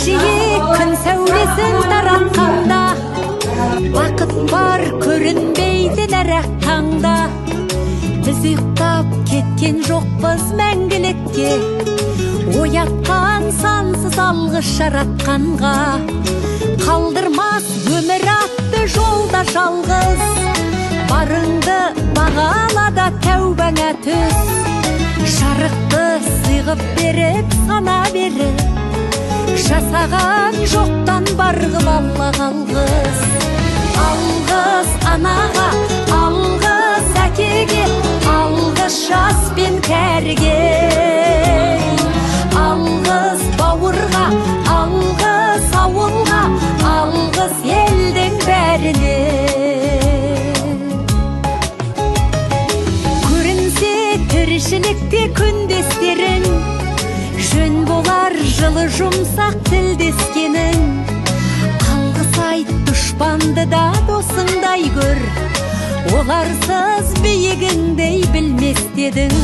Көкжиек күн сәулесін таратқанда, бақыт бар көрінбейді нәрақ таңда. Біз ұйықтап кеткен жоқпыз мәңгілікке, оятқан сансыз алғыс жаратқанға. Қалдырмас өмір атты жолда жалғыз, барыңды бағала да тәубаңа түс. Жарықты сыйғып беріп, сана беріп, жасаған жоқтан бар ғып Аллаға алғыс. Алғыс анаға, алғыс әкеге, алғыс жас пен кәріге, алғыс бауырға, алғыс ауылға, алғыс елдің бәріне. Көрінсе тіршілікте күндестерің, жөн болар жылы жұмсақ тілдескенің. Алғыс айт, дұшпанды да досыңдай көр, оларсыз биігіңдей білмес дедің.